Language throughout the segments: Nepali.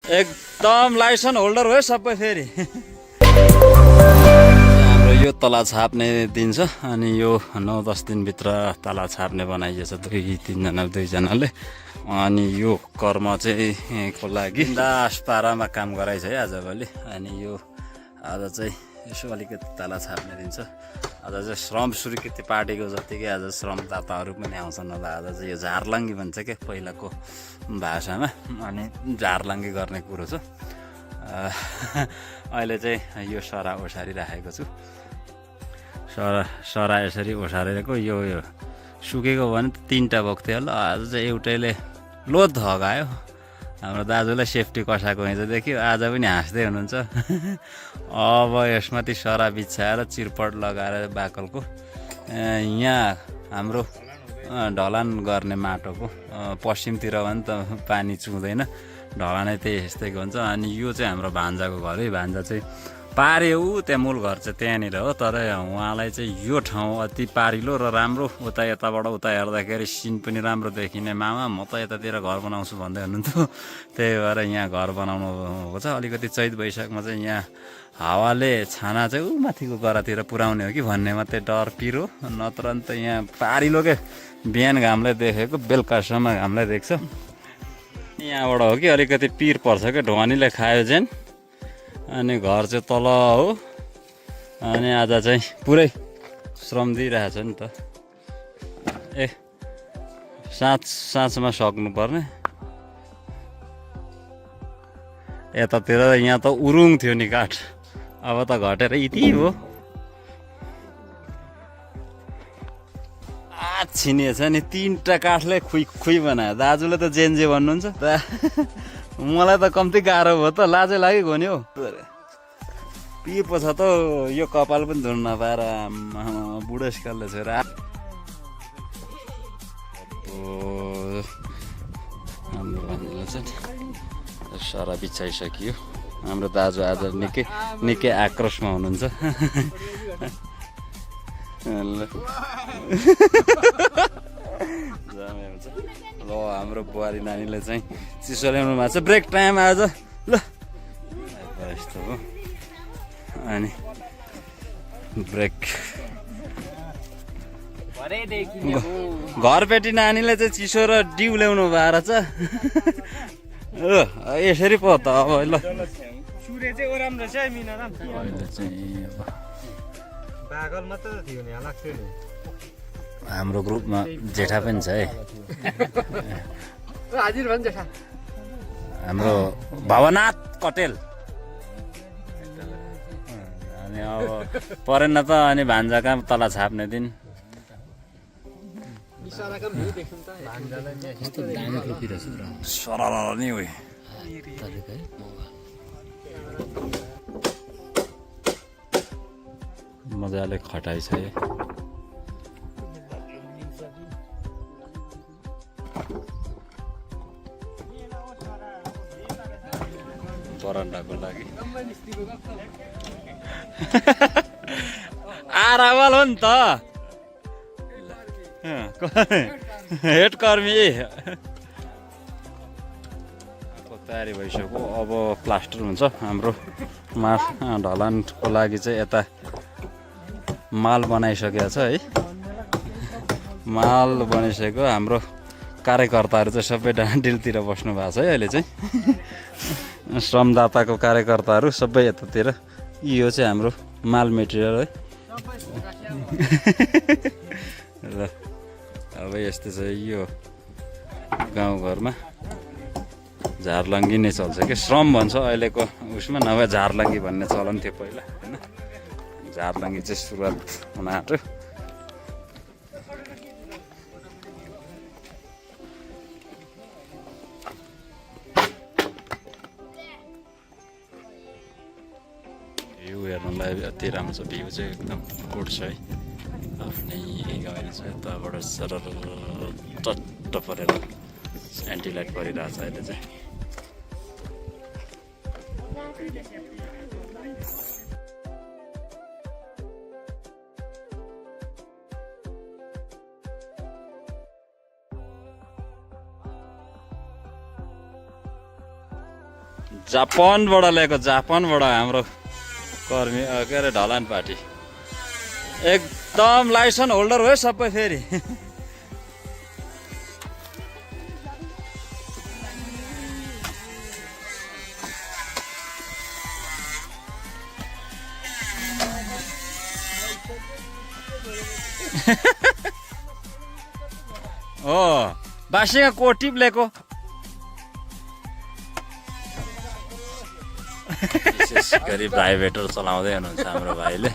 एकदम लाइसेन्स होल्डर हो सबै फेरि हाम्रो यो तला छाप्ने दिन छ अनि यो 9-10 दिनभित्र तला छाप्ने बनाइएछ 2-3जनाले अनि यो कर्म चाहिँ को लागि दास पारामा काम गराइछ है आजभोलि अनि यो आज चाहिँ यसो अलिकति तला छाप्ने दिन छ आज चाहिँ श्रम स्वीकृति पार्टीको जतिकै आज श्रमदाताहरू पनि आउँछन् होला आज चाहिँ यो झारलाङ्गी भन्छ क्या पहिलाको भाषामा अनि झारलाङ्गी गर्ने कुरो छ अहिले चाहिँ यो सरा ओसारी राखेको छु सरा यसरी ओसारेको यो सुकेको भने 3टा बोक्थ्यो होला आज चाहिँ एउटैले लोड हगायो हाम्रो दाजुलाई सेफ्टी कसाको हिजो देख्यो आज पनि हाँस्दै हुनुहुन्छ अब यसमा ती सरा बिछाएर चिरपट लगाएर बाकलको यहाँ हाम्रो ढलान गर्ने माटोको पश्चिमतिर भने त पानी चुहुँदैन ढलानै त्यही यस्तैको हुन्छ अनि यो चाहिँ हाम्रो भान्जाको घर है भान्जा चाहिँ पार्यो त्यहाँ मूल घर चाहिँ त्यहाँनिर हो तर उहाँलाई चाहिँ यो ठाउँ अति पारिलो र राम्रो उता यताबाट उता हेर्दाखेरि सिन पनि राम्रो देखिने मामा म त यतातिर घर बनाउँछु भन्दै हुनुहुन्थ्यो त्यही भएर यहाँ घर बनाउनु भएको छ अलिकति चैत वैशाखमा चाहिँ यहाँ हावाले छाना चाहिँ ऊ माथिको गरातिर पुर्याउने हो कि भन्ने मात्रै डर पिरो नत्र त यहाँ पारिलो के बिहान घामलाई देखेको बेलुकासम्म घामलाई देख्छ यहाँबाट हो कि अलिकति पिर पर्छ क्या ढुवानीले खायो जेन अनि घर चाहिँ तल हो अनि आज चाहिँ पुरै श्रम दिइरहेछ नि त साँझमा सक्नुपर्ने यतातिर यहाँ त उरुङ थियो नि काठ अब त घटेर यति हो छिनिएछ नि 3टा काठले खुइ बनायो दाजुले त जेन्जे भन्नुहुन्छ मलाई त कम्ती गाह्रो भयो त लाजै लागि गयो नि हौ पिएको छ त यो कपाल पनि धुन नपाएर बुढेसकालले छोरा सरा बिछाइसकियो हाम्रो दाजु आज निकै आक्रोशमा हुनुहुन्छ ल हाम्रो बुहारी नानीले चाहिँ चिसो ल्याउनु भएको छ ब्रेक टाइम आज ल यस्तो हो अनि ब्रेक घरपेटी नानीले चाहिँ चिसो र डिउ ल्याउनु भएको छ यसरी पो त अब ल हाम्रो ग्रुपमा जेठा पनि छ है हाम्रो भवनाथ कटेल अनि अब परेन त अनि भान्जाका तला छाप्ने दिन सरल नि हो मजाले खटाइ छ है बरन्डाको लागि आरावल हो नि त हेड कर्मी तयारी भइसक्यो अब प्लास्टर हुन्छ हाम्रो ढलानको लागि चाहिँ यता माल बनाइसकेको छ है माल बनिसक्यो हाम्रो कार्यकर्ताहरू चाहिँ सबै डिलतिर बस्नु भएको छ है अहिले चाहिँ श्रमदाताको कार्यकर्ताहरू सबै यतातिर यो चाहिँ हाम्रो माल मेटेरियल है ल अब यस्तो चाहिँ यो गाउँघरमा झारलाङ्गी नै चल्छ कि श्रम भन्छ अहिलेको उसमा नभए झारलाङ्गी भन्ने चलन थियो पहिला होइन झारलाङ्गी चाहिँ सुरुवात हुन आँट्यो भ्यू हेर्नलाई अति राम्रो छ भ्यू चाहिँ एकदम गुड छ है आफ्नै गाउँ छ यताबाट सरर टट्ट परेर एन्टिलाइट परिरहेछ अहिले चाहिँ जापानबाट ल्याएको, जापानबाट हाम्रो कर्मी के अरे ढलान पार्टी एकदम लाइसेन्स होल्डर हो सबै फेरि। हो बासीमा कोटिप ल्याएको विशेष गरी प्राइभेटर चलाउँदै हुनुहुन्छ हाम्रो भाइले।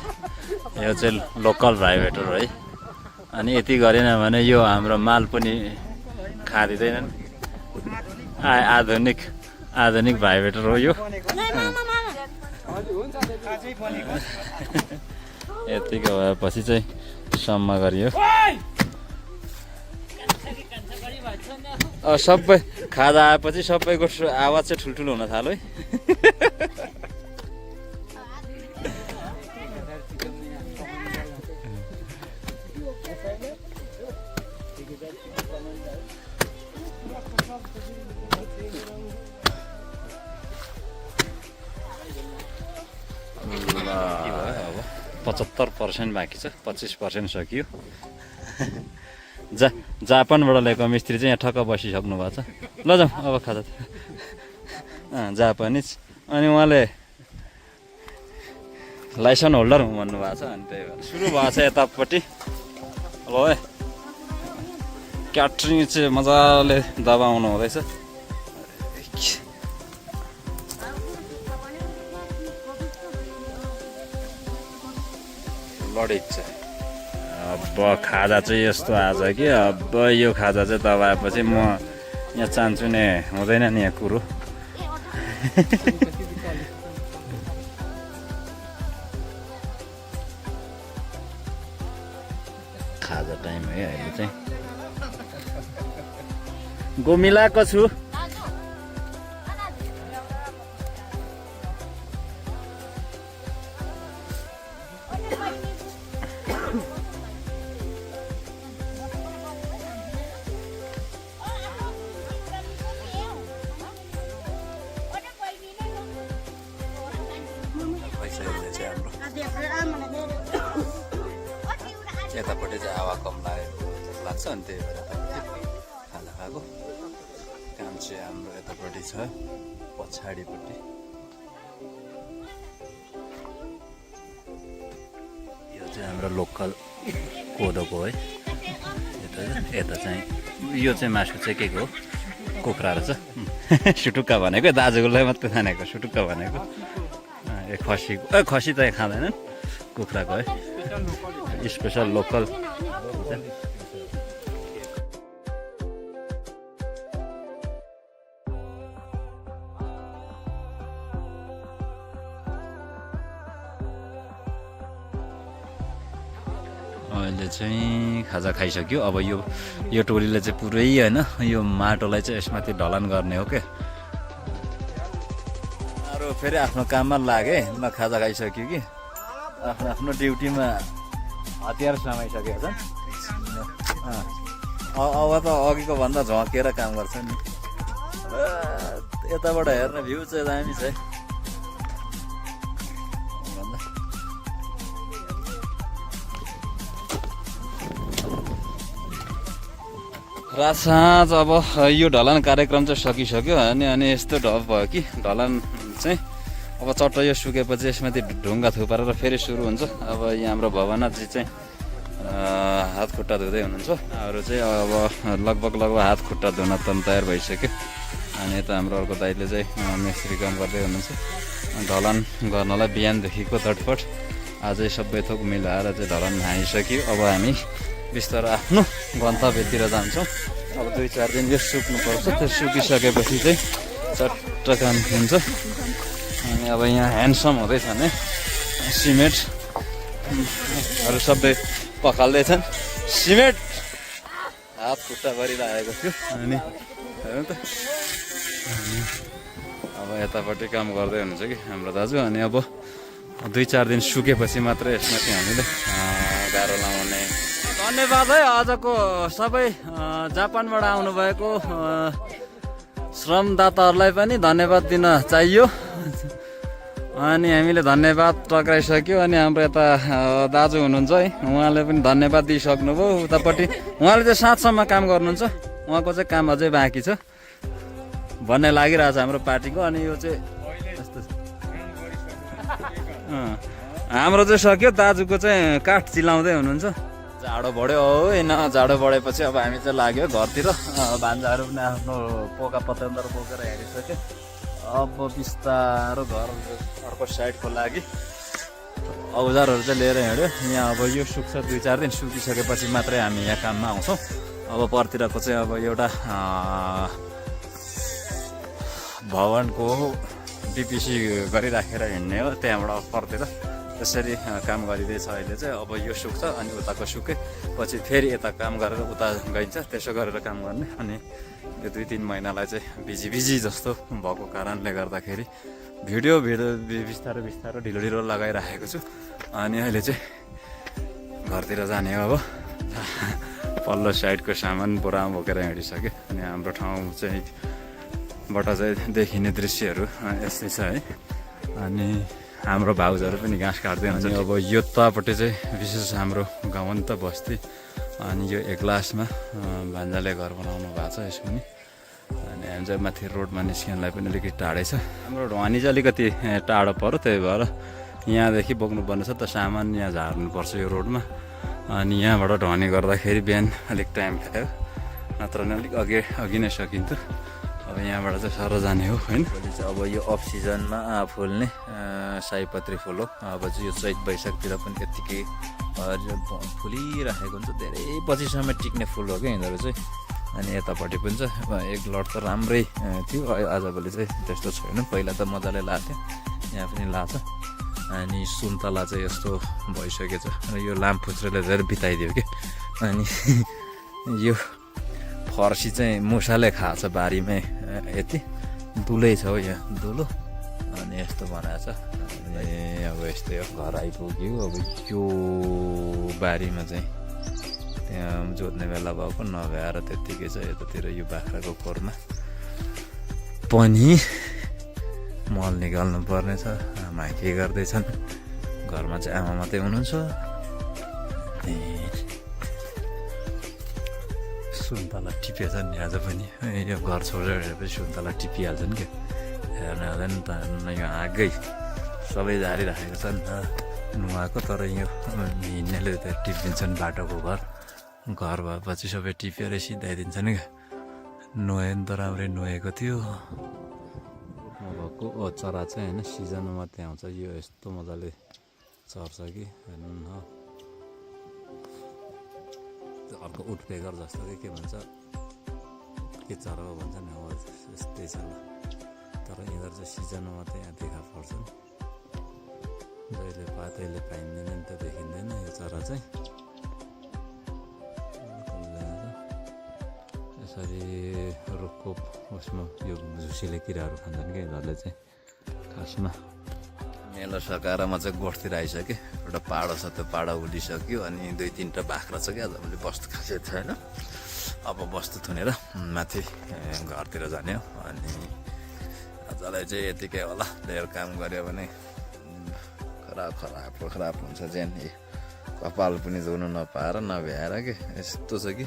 यो चाहिँ लोकल प्राइभेटर है। अनि यति गरेन भने यो हाम्रो माल पनि खाँदिँदैनन्। आधुनिक प्राइभेटर हो यो। यतिको भएपछि चाहिँ सम्म गरियो। सबै खाजा आएपछि सबैको आवाज चाहिँ ठुल्ठुलो हुन थाल्यो है। अब 75% बाँकी छ, 25% सकियो। जापानबाट ल्याएको मिस्त्री चाहिँ यहाँ ठक्क बसिसक्नु भएको छ। ल जाउँ अब खाजा जापानिज। अनि उहाँले लाइसेन्स होल्डर हुँ भन्नुभएको छ। अनि त्यही भएर सुरु भएको छ यतापट्टि। ल है क्याटरिङ चाहिँ मजाले दबाउनु हुँदैछ। लडिक छ। अब खाजा चाहिँ यस्तो आज कि अब यो खाजा चाहिँ दबाएपछि म यहाँ चाहन्छु नि हुँदैन नि यहाँ कुरो। खाजा टाइम है अहिले चाहिँ। गोमिलाको छु। यतापट्टि चाहिँ हावा कम लाग्छ अनि त्यही भएर खाना खाएको काम चाहिँ हाम्रो यतापट्टि छ पछाडिपट्टि। यो चाहिँ हाम्रो लोकल कोदोको है। यता चाहिँ यो चाहिँ मासु चाहिँ के को हो कुखुरा रहेछ। सुटुक्का भनेको दाजुकोलाई मात्रै खानेको सुटुक्का भनेको। खसीको खसी त खाँदैनन् कुखुराको है। Special local. अहिले चाहिँ खाजा खाइसक्यो। अब यो टोलीले चाहिँ पुरै होइन यो माटोलाई चाहिँ यसमाथि ढलान गर्ने हो क्या। अरू फेरि आफ्नो काममा लागे ल खाजा खाइसक्यो कि आफ्नो ड्युटीमा हतियार समाइसकेको छ। अब त अघिको भन्दा झकेर काम गर्छ नि। यताबाट हेर्ने भ्यू चाहिँ दामी छ। रात साँझ अब यो ढलान कार्यक्रम चाहिँ सकिसक्यो। अनि यस्तो ढप भयो कि ढलान चाहिँ अब चट्ट यो सुकेपछि यसमाथि ढुङ्गा थुपारेर फेरि सुरु हुन्छ। अब यहाँ हाम्रो भवनाथजी चाहिँ हात खुट्टा धुँदै हुनुहुन्छ। अरू चाहिँ अब लगभग हात खुट्टा धुन त तयार भइसक्यो। अनि यता हाम्रो अर्को दाइले चाहिँ मिस्त्री काम गर्दै हुनुहुन्छ। ढलान गर्नलाई बिहानदेखिको तटपट आजै सबै थोक मिलाएर चाहिँ ढलान हानिसक्यो। अब हामी बिस्तारै आफ्नो गन्तव्यतिर जान्छौँ। अब 2-4 दिन यो सुक्नुपर्छ। त्यो सुकिसकेपछि चाहिँ चट्ट काम हुन्छ। अनि अब यहाँ ह्यान्डसम हुँदैछ भने सिमेन्टहरू सबै पखाल्दैछन्। सिमेन्ट हात खुट्टाभरि लागेको थियो। अनि हेर्नु त अब यतापट्टि काम गर्दै हुनुहुन्छ कि हाम्रो दाजु। अनि अब 2-4 दिन सुकेपछि मात्रै यसमा चाहिँ हामीले गाह्रो लगाउने। धन्यवाद है आजको सबै जापानबाट आउनुभएको श्रमदाताहरूलाई पनि धन्यवाद दिन चाहियो। अनि हामीले धन्यवाद टक्राइसक्यो। अनि हाम्रो यता दाजु हुनुहुन्छ है, उहाँले पनि धन्यवाद दिइसक्नुभयो उतापट्टि। उहाँले चाहिँ 7 सम्म काम गर्नुहुन्छ, उहाँको चाहिँ काम अझै बाँकी छ भन्ने लागिरहेछ हाम्रो पार्टीको। अनि यो चाहिँ हाम्रो चाहिँ सक्यो, दाजुको चाहिँ काठ चिलाउँदै हुनुहुन्छ। जाडो बढ्यो होइन, जाडो बढेपछि अब हामी चाहिँ लाग्यो घरतिर। भान्जाहरू पनि आफ्नो पोका पत्यन्तर बोकेर हेरिसक्यो। अब बिस्तारो घर अर्को साइडको लागि औजारहरू चाहिँ लिएर हिँड्यो। यहाँ अब यो सुक्छ, 2-4 दिन सुकिसकेपछि मात्रै हामी यहाँ काममा आउँछौँ। अब परतिरको चाहिँ अब एउटा भवनको डिपिसी गरिराखेर हिँड्ने हो, त्यहाँबाट परतिर त्यसरी काम गरिँदैछ अहिले चाहिँ। अब यो सुक्छ अनि उताको सुकेपछि फेरि यता काम गरेर उता गइन्छ, त्यसो गरेर काम गर्ने। अनि यो 2-3 महिनालाई चाहिँ बिजी जस्तो भएको कारणले गर्दाखेरि भिडियो बिस्तारो ढिलो लगाइराखेको छु। अनि अहिले चाहिँ घरतिर जाने हो। अब पल्लो साइडको सामान बोरामा बोकेर हिँडिसक्यो। अनि हाम्रो ठाउँ चाहिँ बाट चाहिँ देखिने दृश्यहरू यस्तै छ है। अनि हाम्रो भाउजहरू पनि घाँस काट्दै हुन्छ। अब यो तपट्टि चाहिँ विशेष हाम्रो गाउँ नि त बस्ती। अनि यो एक्लासमा भान्जाले घर बनाउनु भएको छ यसको नि। अनि हामी चाहिँ माथि रोडमा निस्किनलाई पनि अलिकति टाढै छ। हाम्रो ढुवानी चाहिँ अलिकति टाढो पऱ्यो, त्यही भएर यहाँदेखि बोक्नुपर्ने छ त सामान, यहाँ झार्नुपर्छ यो रोडमा। अनि यहाँबाट ढुवानी गर्दाखेरि बिहान अलिक टाइम खायो, नत्र नै अलिक अघि नै सकिन्थ्यो। अब यहाँबाट चाहिँ साह्रो जाने हो होइन। भोलि चाहिँ अब यो अफ सिजनमा फुल्ने सयपत्री फुल हो। अब चाहिँ यो चैत वैशाखतिर पनि यत्तिकै फुलिराखेको हुन्छ, धेरै पछिसम्म टिक्ने फुल हो क्या यिनीहरू चाहिँ। अनि यतापट्टि पनि चाहिँ एक लट त राम्रै थियो, आजभोलि चाहिँ त्यस्तो छैन। पहिला त मजाले लाग्थ्यो, यहाँ पनि लाग्छ। अनि सुन्तला चाहिँ यस्तो भइसकेछ र यो लामखुच्रेले धेरै बिताइदियो कि। अनि यो फर्सी चाहिँ मुसाले खाएको छ बारीमै, यति दुलै छ हो यहाँ दुलो। अनि यस्तो बनाएको छ। अनि अब यस्तै हो, घर आइपुग्यो। अब यो बारीमा चाहिँ त्यहाँ जोत्ने बेला भएको नभएर त्यत्तिकै छ। यतातिर यो बाख्राको खोरमा पनि मल निकाल्नु पर्ने छ। आमा के गर्दैछन्, घरमा चाहिँ आमा मात्रै हुनुहुन्छ। सुन्तला टिपेछ नि आज पनि, यो घर छोडेर हेरेपछि सुन्तला टिपिहाल्छन् क्या। हेर्न हुँदैन त, यो आगै सबै झारिराखेको छ नि त नुहाएको। तर यो हिँड्नेले त टिपिदिन्छन्, बाटोको घर भएपछि सबै टिपेर सिधाइदिन्छन् क्या। नुहाए नि त राम्रै नुहाएको थियो। भएको चरा चाहिँ होइन सिजनमा मात्रै आउँछ। यो यस्तो मजाले चर्छ कि हेर्नु न, अर्को उठपेगर जस्तो कि के भन्छ, के चरा हो भन्छ नि, हो यस्तै छ। तर यिनीहरू चाहिँ सिजनमा मात्रै यहाँ देखा पर्छन्, जहिले पातैले पाइँदैन नि त, देखिँदैन यो चरा चाहिँ। यसरी रुखको उसमा यो झुसीले किराहरू खान्छन् कि यिनीहरूले चाहिँ खासमा। मेलो सकारमा चाहिँ गोठतिर आइसक्यो, एउटा पाडो छ, त्यो पाडो उडिसक्यो। अनि 2-3टा बाख्रा छ क्या, मैले बस्तु खासै छैन। अब बस्तु थुनेर माथि घरतिर जाने हो। अनि आजलाई चाहिँ यतिकै होला, धेर काम गऱ्यो भने खराब हुन्छ जेन। कपाल पनि धुनु नपाएर नभ्याएर के यस्तो छ कि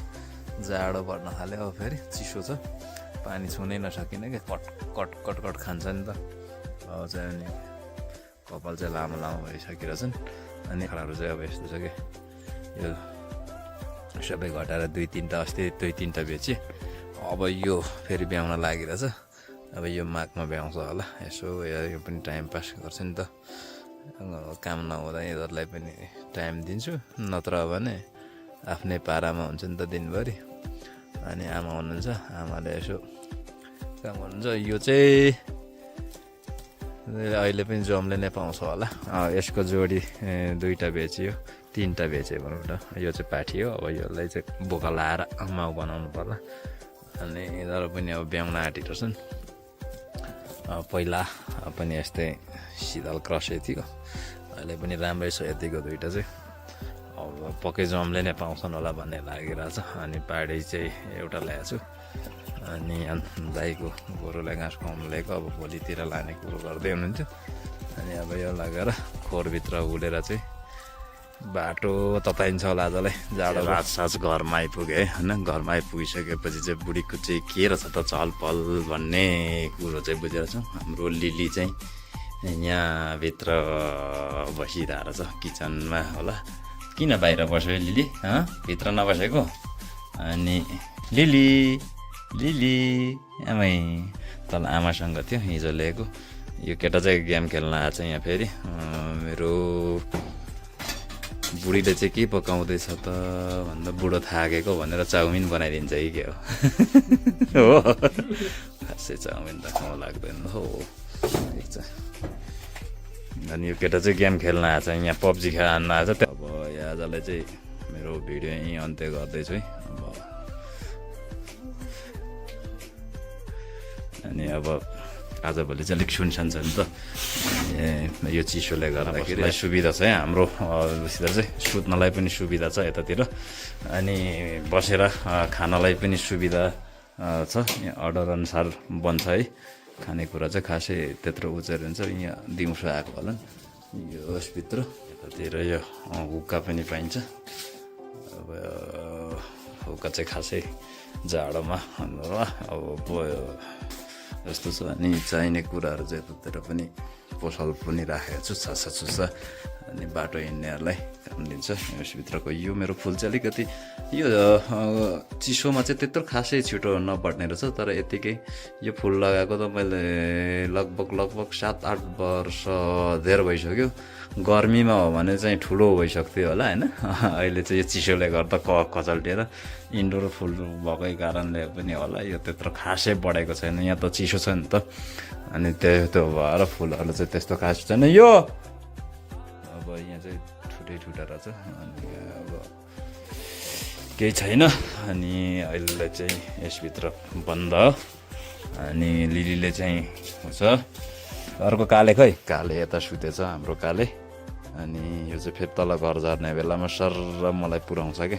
जाडो बढ्न थाल्यो। अब फेरि चिसो छ, पानी छुनै नसकिने क्या, कट खान्छ नि त। अब चाहिँ अनि कपाल चाहिँ लामो भइसकेर छन्। अनि खडाहरू चाहिँ अब यस्तो छ कि यो सबै घटाएर 2-3टा, अस्ति 2-3टा बेचेँ। अब यो फेरि ब्याउन लागिरहेछ। अब यो माघमा भ्याउँछ होला, यसो यो पनि टाइम पास गर्छ नि त। काम नहुँदा यिनीहरूलाई पनि टाइम दिन्छु, नत्र भने आफ्नै पारामा हुन्छ नि त दिनभरि। अनि आमा हुनुहुन्छ, आमाले यसो काम गर्नुहुन्छ। यो चाहिँ अहिले पनि जमले नै पाउँछ होला। यसको जोडी 2टा बेच्यो, 3टा बेच्यो भनौँ न। यो चाहिँ पाठी हो। अब यसलाई चाहिँ बोका लाएर माउ बनाउनु पर्ला। अनि यिनीहरू पनि अब ब्याउन आँटिरहेछन्। पहिला पनि यस्तै शीतल क्रसै थियो, अहिले पनि राम्रै छ यतिको 2टा चाहिँ। अब पक्कै जमले नै पाउँछन् होला भन्ने लागिरहेछ। अनि पाडी चाहिँ एउटा ल्याएको छु, अनि दाइको गोरुलाई घाँस खुवाउनु ल्याएको अब भोलितिर लाने कुरो गर्दै हुनुहुन्थ्यो। अनि अब यो लगेर खोरभित्र उडेर चाहिँ बाटो तताइन्छ होला आजलाई, जाडो रातसाज घरमा आइपुगेँ होइन। घरमा आइपुगिसकेपछि चाहिँ बुढीको चाहिँ के रहेछ त चहलपहल भन्ने कुरो चाहिँ बुझेर छौँ। हाम्रो लिली चाहिँ यहाँभित्र बसिरहेको रहेछ किचनमा होला। किन बाहिर बस्यो लिली भित्र नबसेको? अनि लिली लिली आमै तल आमासँग थियो हिजो ल्याएको। यो केटा चाहिँ गेम खेल्न आएको छ यहाँ फेरि। मेरो बुढीले चाहिँ के पकाउँदैछ त भन्दा बुढो थाकेको भनेर चाउमिन बनाइदिन्छ कि के हो? हो खासै चाउमिन त खाउँ लाग्दैन हो। ठिक छ। अनि यो केटा चाहिँ गेम खेल्न आएको छ यहाँ, पब्जी खेल्न आएको छ। अब आजलाई चाहिँ मेरो भिडियो यहीँ अन्त्य गर्दैछु है। अनि अब आजभोलि चाहिँ अलिक सुनसान छ नि त यो चिसोले गर्दाखेरि। सुविधा छ है हाम्रो उसित चाहिँ, सुत्नलाई पनि सुविधा छ यतातिर, अनि बसेर खानलाई पनि सुविधा छ। यहाँ अर्डर अनुसार बन्छ है खानेकुरा चाहिँ। खासै त्यत्रो उचाइ हुन्छ। यहाँ दिउँसो आएको होला यो यसभित्र। यतातिर यो हुक्का पनि पाइन्छ। अब हुक्का चाहिँ खासै जाडोमा अब जस्तो छ। अनि चाहिने कुराहरू चाहिँ यतातिर पनि पसल पनि राखेको छु छासा छुसा। अनि बाटो हिँड्नेहरूलाई काम दिन्छ। यसभित्रको यो मेरो फुल चाहिँ अलिकति यो चिसोमा चाहिँ त्यत्रो खासै छिटो नबढ्ने रहेछ। तर यतिकै यो फुल लगाएको त मैले लगभग 7-8 वर्ष धेर भइसक्यो। गर्मीमा हो भने चाहिँ ठुलो भइसक्थ्यो होला होइन। अहिले चाहिँ यो चिसोले गर्दा कचल्टिएर इन्डोर फुल भएकै कारणले पनि होला यो त्यत्रो खासै बढेको छैन। यहाँ त चिसो छ नि त, अनि त्यो भएर फुलहरू चाहिँ त्यस्तो खास छैन। यो अब यहाँ चाहिँ ठुटा रहेछ। अनि अब केही छैन। अनि अहिले चाहिँ यसभित्र बन्द। अनि लिलीले चाहिँ छ अर्को काले खै, काले यता सुतेछ हाम्रो काले। अनि यो चाहिँ फेरि तल घर झर्ने बेलामा सर मलाई पुऱ्याउँछ क्या,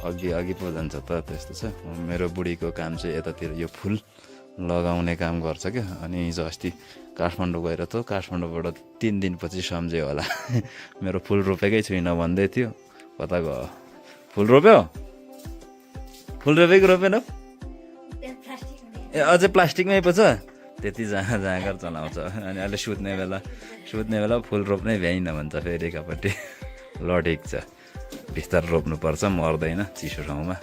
अघि पो जान्छ त त्यस्तो छ। मेरो बुढीको काम चाहिँ यतातिर यो फुल लगाउने काम गर्छ क्या। अनि हिजो अस्ति काठमाडौँ गएर त काठमाडौँबाट 3 दिनपछि सम्झ्यो होला मेरो फुल रोपेकै छुइनँ भन्दै थियो। कता गयो? फुल रोप्यो? फुल रोपेको रोपेन? ए अझै प्लास्टिकमै पो छ। त्यति जाँगर चलाउँछ। अनि अहिले सुत्ने बेला फुल रोप्नै भ्याइन भन्छ फेरि एकापट्टि। ल ठिक छ, बिस्तार रोप्नुपर्छ, मर्दैन चिसो ठाउँमा।